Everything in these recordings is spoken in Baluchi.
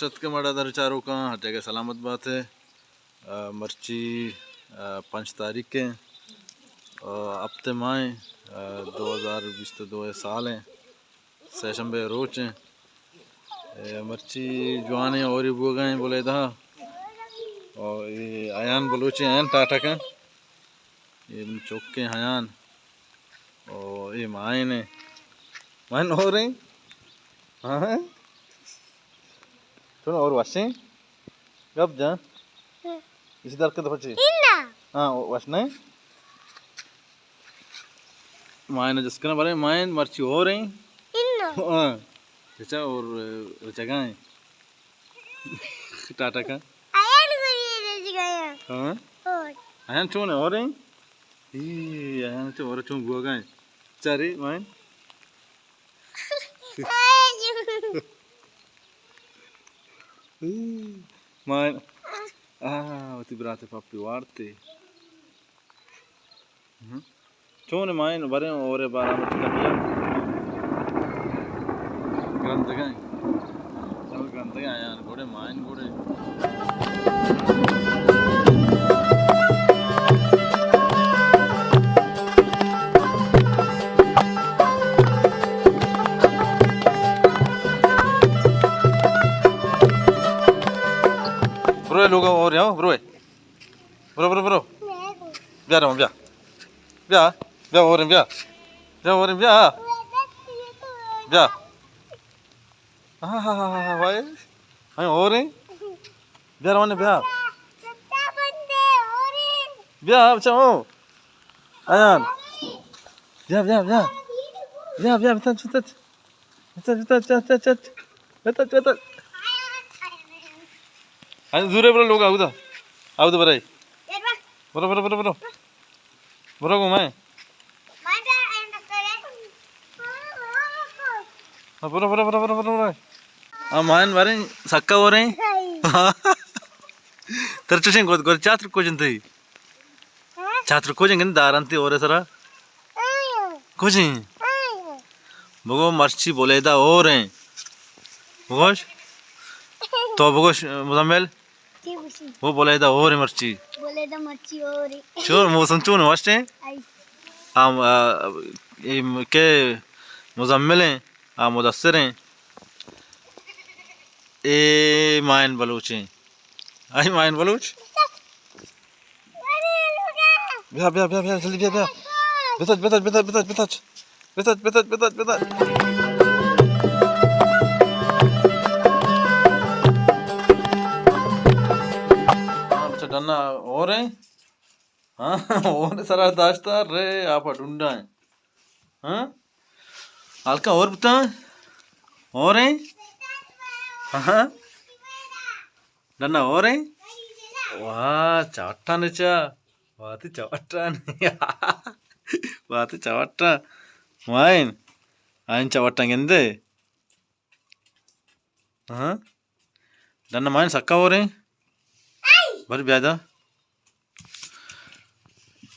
شتک مڑا در چاروکاں ہر جگہ سلامت بات ئے۔ آ، مرچی، آ، پنچ تاریخ ءَ، آ، ہپت ماہ ءَ، آ، دو ہزار بیست ءُ دو ءِ سال ءِ سہ شنبے ءِ روچ ءَ۔ اے مرچی جوانیں ہوری بوگا ایں بلیدہ۔ او اے ایان بلوچی ایان ٹاٹا کن۔ اے من چوکیں ایان۔ او اے مائن ایں۔ مائن ہوریں؟ ہاں؟ چون ہور وشیں؟ گپ جان۔ ہاں۔ اسی در کن تو پچی؟ انا۔ ہاں، وش نہیں؟ مائن جس کنا بارے مائن مرچی ہوریں؟ انا۔ ہاں۔ چچا اور جگہ ہیں۔ ٹاٹا کا۔ ایان گوری رہ گیا۔ ہاں؟ اور۔ ایان چون ہوریں؟ ای، ایان چون ہور چون بوگا ایں۔ چارے مائن؟ مائن، آ، وتی برات پپی وارتے۔ ہم۔ چون مائن بریں ہورے بارا مٹ کپیا۔ گرندگاں۔ چلو گرندگاں یار، گوڑے مائن گوڑے۔ برو لوگا اور یاو، برو۔ برو، برو، برو۔ بیا رواں، بیا۔ بیا، بیا، اور بیا۔ بیا، اور بیا۔ بیا۔ ہاں، ہاں، ہاں، ہاں، بھائی۔ ہاں، اور ہیں؟ بیا رواں، بیا۔ بیا، اچھا، او۔ ایان۔ بیا، بیا، بیا۔ بیا، بیا، بتا، بتا۔ اچھا، اچھا، اچھا، اچھا، اچھا۔ اچھا، اچھا، اچھا۔ ہاں، زورے برو لوگ آؤ دا۔ آؤ دا برائے۔ برو، برو، برو، برو۔ برو گو میں۔ ہاں، برو، برو، برو، برو، برو، برو۔ ہاں، مائن باریں سکا ہو رہے ہیں۔ ترچوشیں گد گد چاتر کو جنتے۔ ہاں؟ چاتر کجیں گندے دارنتی ہورے سرا؟ ہاں۔ کجیں؟ ہاں۔ بگو مرچی بلیدہ ہور ایں۔ بگوش۔ تو بگوش مزمل۔ چی گوشی؟ وہ بلیدہ ہور ایں مرچی۔ بلیدہ مرچی ہور ایں۔ چون موسم چون وشیں؟ آئی۔ آم، آ، اے م-، کے مزمل ایں، آ مدثر ایں۔ اے مائن بلوچ ایں۔ آئی مائن بلوچ۔ بیا، بیا، بیا، بیا، جلدی بیا، بیا۔ بتچ، بتچ، بتچ، بتچ، بتچ۔ بتچ، بتچ، بتچ، بتچ۔ ہاں، بچہ ڈنا ہور ایں۔ ہاں، ہور سرا داشتا رے، آپا ڈنڈا ایں۔ ہاں؟ ہلکا ہور بتا۔ ہور ایں؟ ہاں؟ ڈنا ہور ایں؟ واہ، چاٹا نے چا۔ واہ، تے چاٹا نے۔ واہ، تے چاٹا۔ وائن۔ آئین چاٹا گندے۔ ہاں؟ ڈن مائن سکا ہور ایں؟ بر بیا دا۔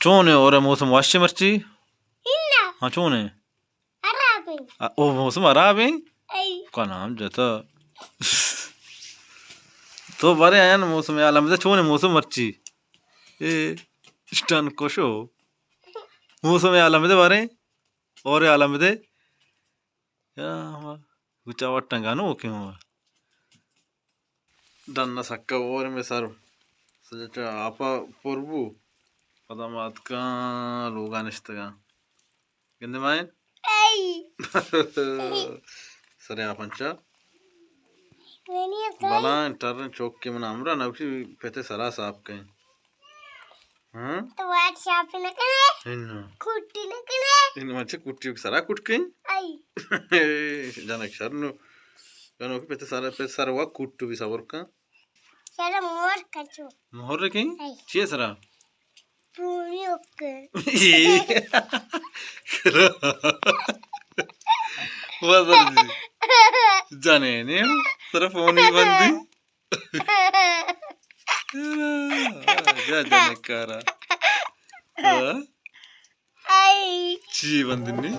چون ایں ہور ایں موسم وش ایں مرچی؟ ہاں، چون ایں؟ آ، او موسم حراب ایں؟ کا نام جتا۔ تو بارے آیا نا موسم عالم دے، چون ایں موسم مرچی؟ اے، اسٹن کشو۔ موسم عالم دے بارے، ہور عالم دے۔ یا ہما گچا وٹاں گانو کہ ہما ڈن سکا ہور میں سر سجا چا آپا پر بو۔ پدا ما اتکاں لوگا نشتگاں۔ گندے مائن؟ ائی۔ سرے آپاں چا۔ بلائیں ٹریں چوک کہ من ہمراہ نہ بکشی پتے سرا صاف کئیں۔ ہاں؟ تو واٹ شاپ نہ کنے؟ ہنو۔ کٹی نہ کنے؟ ہنو، من چہ کٹی سرا کٹ کئیں؟ آئی۔ جنک شر نو۔ جنو کہ پتے سرا، پتے سرا وا کٹو بھی صبر کن۔ سرا مور کچو۔ مور کئیں؟ آئی۔ چیے سرا؟ پونی اوکے۔ وزر جی۔ جانے نے سرا پونی بندی۔ جا جنک کارا۔ ہاں؟ آئی۔ چی بندنی؟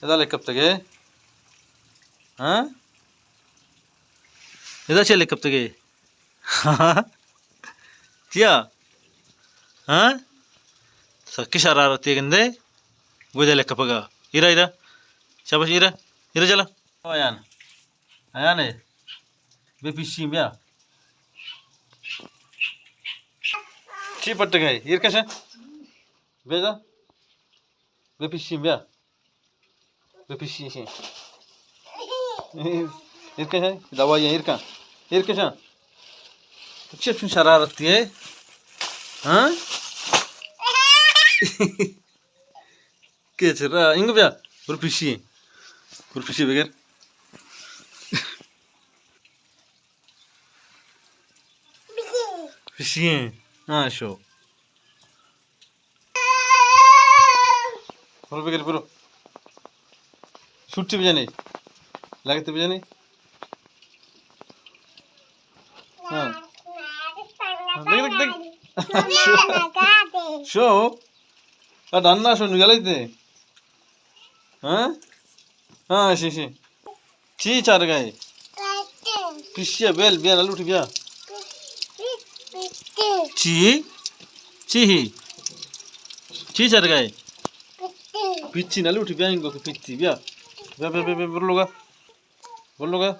ادا لکپتگے؟ ہاں؟ ادا چے لکپتگے؟ چیا؟ ہاں؟ سکی شرارتی گندے؟ گوجا لکپگا۔ ایرا، ایرا۔ شاباش، ایرا۔ ایرا چلا۔ ایان۔ ایان اے۔ بے پیشی بیا۔ چی پٹگئے؟ ایر کشا۔ بے جا۔ بے پیشی بیا۔ بے پیشی شی۔ ایر کشا۔ دوائی ایر کا۔ ایر کشا۔ تو چی چون شرارتی ہے؟ ہاں؟ کچرا، انگو بیا۔ برو پیشی۔ برو پیشی بگر۔ پیشی۔ ہاں، شو۔ برو بگر، برو۔ چھٹی بجانے۔ لگتے بجانے۔ ہاں۔ ہاں، دیکھ، دیکھ، دیکھ۔ شو۔ شو۔ آ ڈنا شو نگلے تے۔ ہاں؟ ہاں، شی، شی۔ چی چارگا ئے؟ پشیا بیل، بیا نہ لوٹی، بیا۔ چی؟ چی ہی؟ چی چارگا ئے؟ پچی نہ لوٹی، بیا انگو کہ پچی، بیا۔ بیا، بیا، بیا، بیا، برو لوگا۔ برو لوگا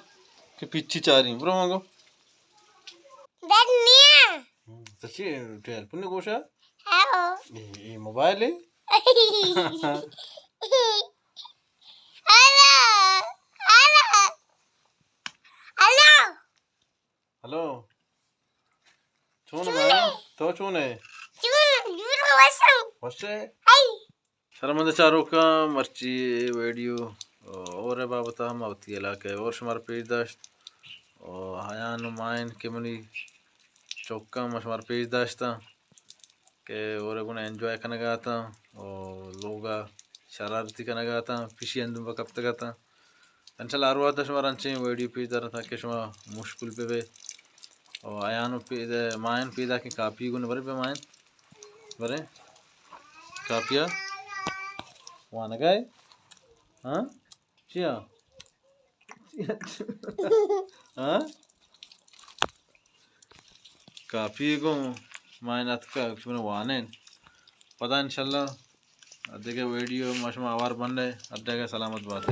کہ پچی چاری، برو مانگو۔ دنیا۔ ہم، سچی ٹیلیفون گوشا؟ ہاں۔ اے، اے موبائل ہے؟ Hello, hello, hello. ہیلو۔ چون چون ہے؟ تو چون ہے؟ چون، جوڑ وشم۔ وشے؟ ہائی۔ شرمندہ چاروکاں، مرچی اے ویڈیو اور ءِ بابت ءَ ما وتی علاقہ ءِ اور شمارا پیش داشت۔ او ایان و مائن کہ منی چکاں ما شمارا پیش داشتاں کہ اور ءِ گون انجوائے کنگ ءَ اتاں او لوگ ءَ شرارتی کنگ ءَ اتاں، پشی اندوم پہ کپتگ اتاں۔ انشاءاللہ ہر وہد ءَ شمارا انچیں ویڈیو پیش داراں تاکہ شما مشغول بہ بئے۔ او ایان و پید-، مائن پیداکیں کاپی گون برے بہ مائن۔ برے۔ کاپیا۔ وانگائے۔ ہاں؟ چیا؟ ہاں؟ کاپی گون مائن اتکا، چون وانین۔ پدا انشاءاللہ دگہ ویڈیو ما شما ہوار بنہ، ہر جاگہ سلامت بات۔